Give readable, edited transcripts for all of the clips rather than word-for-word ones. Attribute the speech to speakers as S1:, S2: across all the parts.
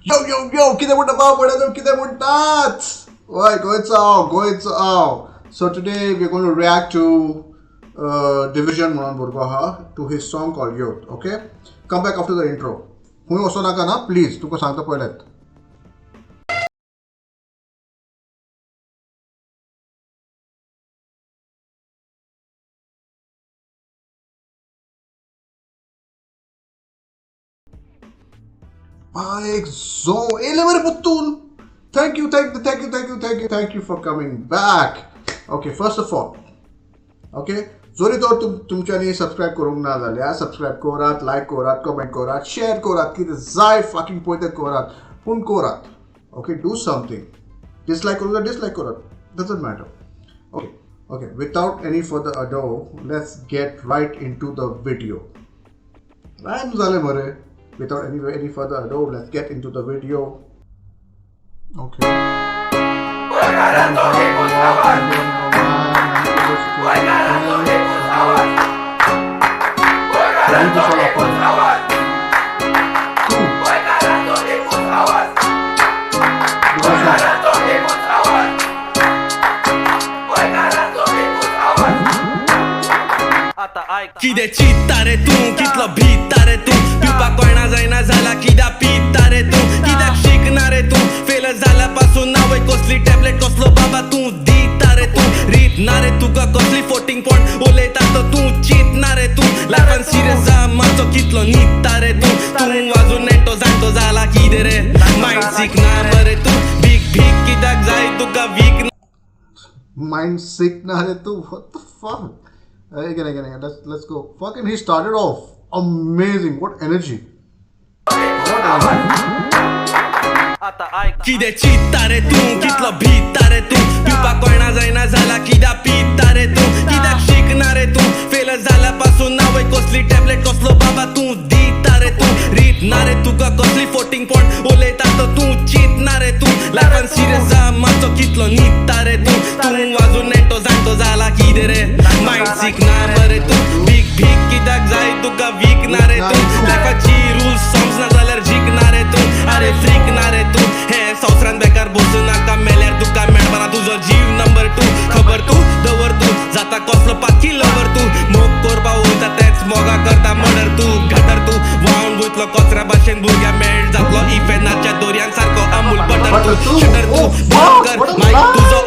S1: Yo yo yo, कितें म्हणटा बाब म्हणटा कितें म्हणटात? Why गोंयचो हांव. So today we are going to react to Division म्हणून भुरगो आहा, to his song called Youth. Okay, come back after the intro. खंय वचो नाका ना प्लीज, तुका सांगता पयलेंच. Thank you, thank you, thank you, thank you, thank you, thank you for coming back. Okay, first of all, okay, जरी तर तुमच्यांनी सबस्क्रायब करूंक ना जाल्यार सबस्क्रायब करात, लायक करात, कमेंट करात, शेअर करात, कितें जाय फाकींग पळय तें करात, पूण करात. Okay, do something. Dislike करूंक जाय डिसलायक करात, doesn't matter. Okay, okay, without any further ado, let's get right into the video. Rhyme जालें मरे. Without any further ado, let's get into the video. Okay.
S2: कितें चिंतता रे तूं, कितलो भिता रे तूं, पिवपाक कळना जायना जाला कित्याक पिता रे तूं, कित्याक शिकना रे तूं, फेल जाल्या पासून ना वय कसली टॅबलेट कसलो बाबा तूं दिता रे तूं, रीत ना रे तुका कसली फोटींग पॉण उलयता तो तूं चिंतना रे तूं, लायफान सिरियस जा मातसो कितलो न्हिदता रे तूं, तूं वाजून नेणटो जाणटो जाला कितें रे, मायंड सीक ना मरे तूं, भीक भीक कित्याक जाय तुका वीक
S1: मायंड सीक ना रे तूं, what the fuck. Again, again, again. Let's go. Fucking, he started off amazing. What energy! What energy!
S2: कितें चिंतता रे तूं, कितलो भिता रे तूं, पिवपाक कळना जायना जाला कित्याक पिता रे तूं, कित्याक शिकना रे तूं, फेल जाल्या पासून ना वय कसली टॅबलेट कसलो बाबा तूं दिता रे तूं, रीत ना रे तुका कसली फोटींग पॉण उलयता तो तूं चिंतना रे तूं, लायफान सिरियस जा मातसो कितलो न्हिदता रे तूं, तूं वाजून नेणटो जाणटो जाला कितें रे, मायंड सीक ना मरे तूं, भीक भीक कित्याक जाय तुका वीक ना रे तूं, लायफाची रुल्स समजना जाल्यार जिखना रे तूं, अरे फ्रीक ना रे तूं, हे संवसारान बेकार बसूं नाका, मेल्यार तुका मेळपाना तुजो जीव नंबर 2, खबर तूं दवर तूं, जाता कसलो पाकी लवर तूं, मोग करपा वयता तेच मोगा करता मर्डर तूं, गटर तूं व्हांवन वयतलो कचऱ्या भाशेन भुरग्या मेळ जातलो इफेनाच्या दोरयान सारको अमूल बटर तूं, शटर तूं बंद कर मायक तुजो.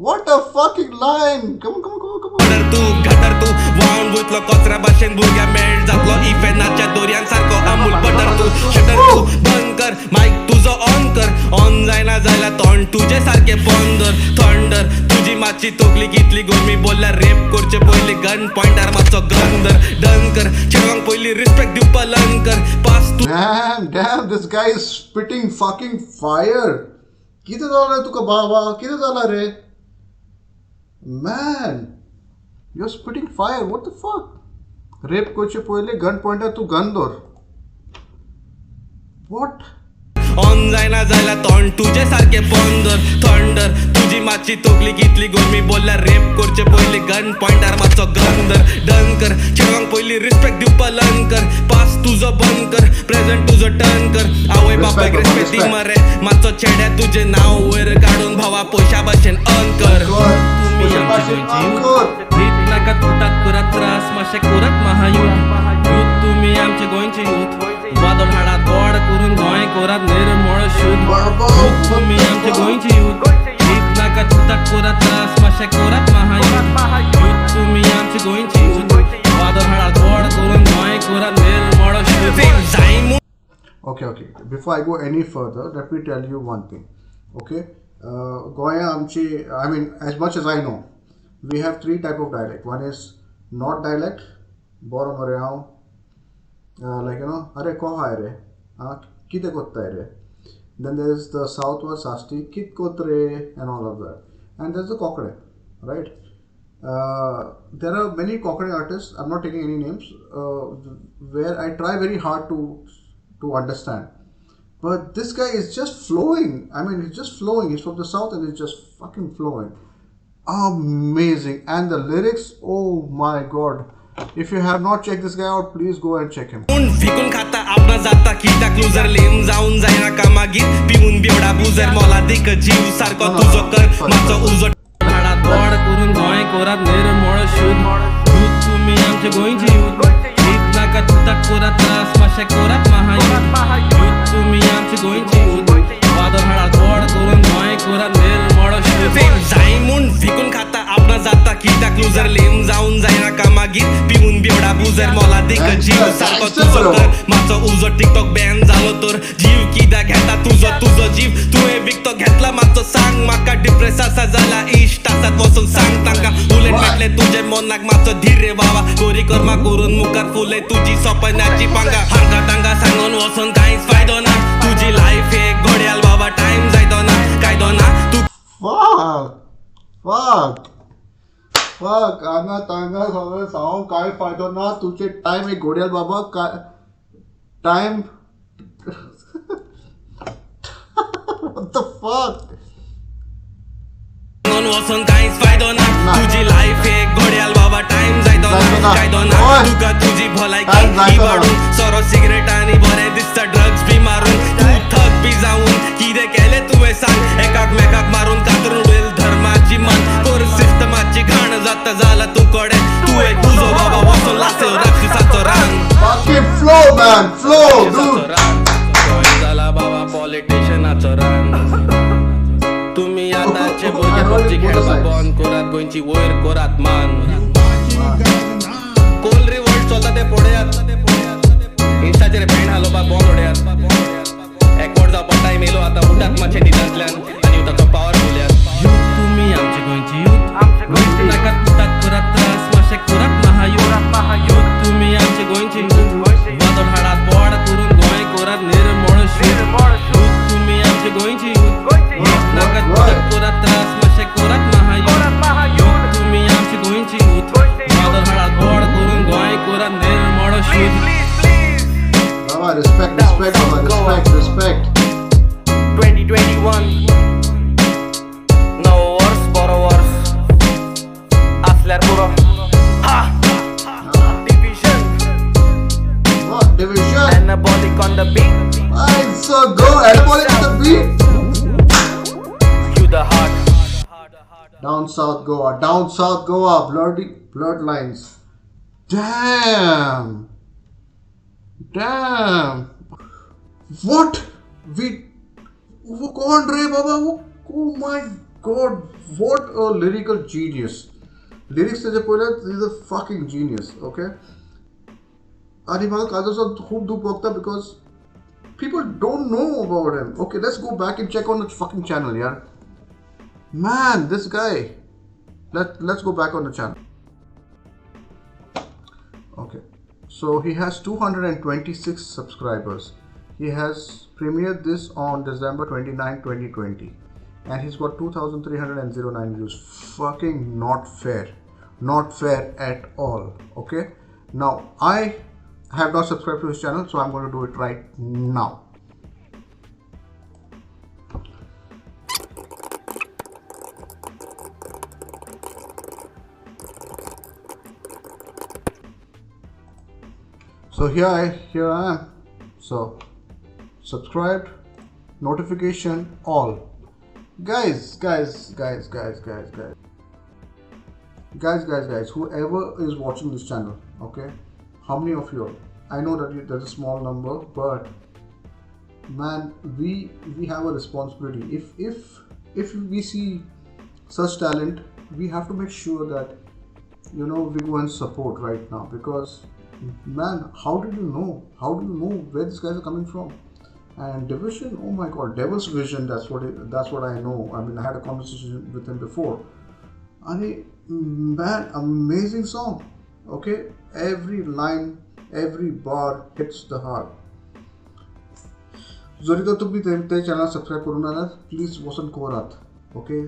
S1: What a fucking line! Come on, come on, come on, come on.
S2: Gutter तूं, गटर तूं व्हांवन वयतलो कचऱ्या भाशेन भुरग्या मेळ जातलो इफेनाच्या दोरयान सारको अमूल बटर तूं, शटर तूं बंद कर मायक तुजो ऑन कर, ऑन जायना जाल्यार तोंड तुजे सारकें बंद धर, थंडर तुजी मातशी तकली कितली गरमी बोल्ल्यार रेप करचे पयलीं गन पॉयंटार मातसो गन धर, डन कर चेडवांक पयलीं रिस्पेक्ट दिवपा लर्न कर, पास तूं.
S1: Damn, damn, this guy is spitting fucking fire. कितें जालां तुका बाबा, कितें जालां रे? Man, you're spitting fire. What the fuck? Rape करचे पयलीं गन पॉयंटार तूं गन धर. What?
S2: On जायना जाल्यार तोंड तुजे सारकें बंद धर, थंडर तुजी मातशी तकली कितली गरमी बोल्ल्यार रेप करचे पयलीं गन पॉयंटार मातसो गन धर, डन कर चेडवांक पयलीं रिस्पेक्ट दिवपा लर्न कर, पास तुजो बंद कर, प्रेझेंट तुजो टर्न कर, आवय बापायक रिस्पेक्ट दी मरे, मातसो चेड्या तुजें नांव वयर काडून भावा पयशा भाशेन अर्न कर. तुमी आमचे गोंयची यूथ, नाका तुटात करात त्रास मातशें करात महायूथ, यूथ तुमी आमचे गोंयचे यूथ, वादळ हाडात गोड करून गोंय करात निर्मळ शुद्ध, यूथ तुमी आमचे गोंयचे यूथ, नाका तुटात करात त्रास मातशें करात महायूथ, यूथ तुमी आमचे गोंयचे यूथ, वादळ हाडात गोड करून गोंय करात निर्मळ शुद्ध.
S1: Okay, okay, before I go any further, let me tell you one thing. Okay, Goa आमची, I mean, as much as I know, we have 3 type of dialect. One is not dialect, बोरो मरे हांव, like you know, अरे को हाय रे, कितें कोत्ताय रे. Then there is the south one, Sasti, कित कोत रे, and all of that. And there's the Kokde, right? There are many Kokde artists, I'm not taking any names, where I try very hard to understand. But this guy is just flowing. I mean, he's just flowing. He's from the south and he's just fucking flowing. Amazing. And the lyrics, oh my god. If you have not checked this guy out, please go and check him.
S2: विकून खाता आपणा जाता कित्याक loser लेम जावन जायना कामागीर पिवन बेवडा buzzer मोलादीक जीव सारको तुजो कर मातसो उजो
S3: हाडा दोड करून गोंय कोरात निर्मळ शुद्ध दूध तुमी आमचे गोंयची यूथ हीत नाका तुताक कोरात त्रास मातशें कोरात महायूथ यूथ तुमी आमचे गोंयची यूथ वादळ हाडा दोड करून गोंय कोरात निर्मळ शुद्ध
S2: फेम जाय म्हूण विकून खाता आपणा जाता कित्याक लुजर लेम जावन जायना कामागीर पिवन बेवडा बुजर मोलादीक जीव सारको तुजो कर मातसो उजो टिकटॉक बॅन जालो तर जीव कित्याक घेता तुजो तुजो जीव तुवें विकतो घेतला मातसो सांग म्हाका डिप्रेस आसा जाला इश्ट आसात वचून सांग तांकां उलयत मेळटलें तुजे मनाक मातसो धीर रे बाबा गोरी कर्मा करून मुखार फुलय तुजी सपनाची पांगा हांगा तांकां सांगून वचून कांयच फायदो ना तुजी लायफ एक घडयाळ बाबा टायम जायतो ना कायदो ना तूं
S1: Fuck! Fuck! Fuck! हांगा तांगा सगळें सांगून कांय फायदो ना तुजे टायम एक घोड्याल बाबा काय time. What the fuck?
S2: सांगून वचून कांयच फायदो ना तुजी लायफ एक घडयाळ बाबा टायम जायतो ना कायदो ना तुका तुजी भलायकी
S1: टायम जायतो ना.
S2: इबाडून सोरो सिगरेट आनी बरें दिसता ड्रग्स बी मारून तूं थक बी जावन कितें केलें तुवें सांग एकाक मेकाक मारून कातरून उडयल धर्माची मान कोर सिस्टमाची घाण जाता जाला तूं कडेन तूं एक उजो बाबा वचून लासय राक्षसाचो रांग
S1: Fucking flow, man! Flow, dude!
S3: Goa जाला बाबा पॉलिटिशनाचो रान तुमी आतांचे भुरगे पबजी खेळपाक बंद करात गोंयची वयर करात मान कोल रिवोल्ट चलता ते पळयात इन्स्टाचेर भेंड हालोवपाक बंद उडयात एकवट जावपा टायम येयलो आतां उठात मातशें न्हिदांतल्यान आनी ताचो पावर उलयात तुमी आमचे गोंयची यूथ नाका तुताक करात त्रास मातशें करात महायूथ यूथ तुमी आमचे गोंयची यूथ वादळ हाडात बोड करून गोंय करात निर्मळ शुद्ध यूथ तुमी आमचे गोंयची यूथ नाका तुताक करात त्रास मातशें करात महायूथ यूथ तुमी आमचे गोंयची यूथ वादळ हाडात बोड करून गोंय करात निर्मळ शुद्ध
S1: Baba, respect, respect, Baba, respect, respect.
S2: 2021 नवो वर्स बरो वर्स आसल्यार पुरो हा Division
S1: What division?
S2: Anabolic on the beat
S1: I so go anabolic on the beat.
S2: You the heart
S1: Down South Goa, down South Goa, bloody bloodlines. Damn. Damn. What? We वो कौन रे बाबा वो? Oh my God, what a lyrical genius. Lyrics तेजे पयले is a fucking genius, okay? आनी म्हाका काजो खूब दूख भोगता because people don't know about him. Okay, let's go back and check on the fucking channel, yaar. Man, this guy. Let's go back on the channel. Okay, so he has 226 subscribers. He has premiered this on December 29, 2020, and he's got 2,309 views. Fucking not fair. Not fair at all. Okay, now I have not subscribed to his channel, so I'm going to do it right now. So here I am. So subscribed, notification all. Guys, guys, guys, guys, guys, guys. Guys, guys, guys, whoever is watching this channel, okay? How many of you are? I know that there's a small number, but man, we have a responsibility. If we see such talent, we have to make sure that we go and support right now, because man, how did you know? How do you know where these guys are coming from? And Division, oh my God, Devil's Vision, that's what I know. I mean, I had a conversation with him before. And man, amazing song. Okay, every line, every bar hits the heart. जरी तर तुम्ही ते channel subscribe करून ना, please वचून करात. Okay,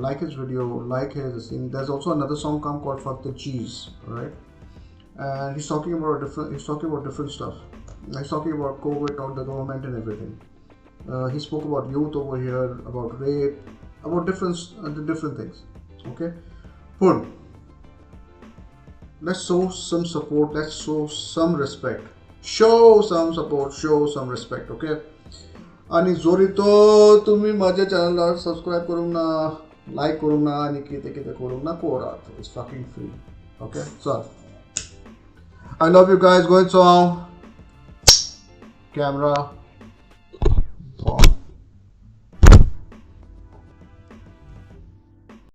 S1: like his video, like his thing. There's also another song come called Fuck the Cheese, right? And he's talking about different, he's talking about different stuff. He's talking about COVID, on the government and everything. He spoke about youth over here, about rape, about different things. Okay, Pun. Let's show some support. Let's show some respect. Show some support, show some respect, okay. आनी जोरी तो तुमी म्हाज्या चॅनलार subscribe करूंक ना, लायक करूंक ना आनी कितें कितें करूंक ना, कोरात, it's fucking free, okay. चल, I love you guys. गोंयचो हांव कॅमरा.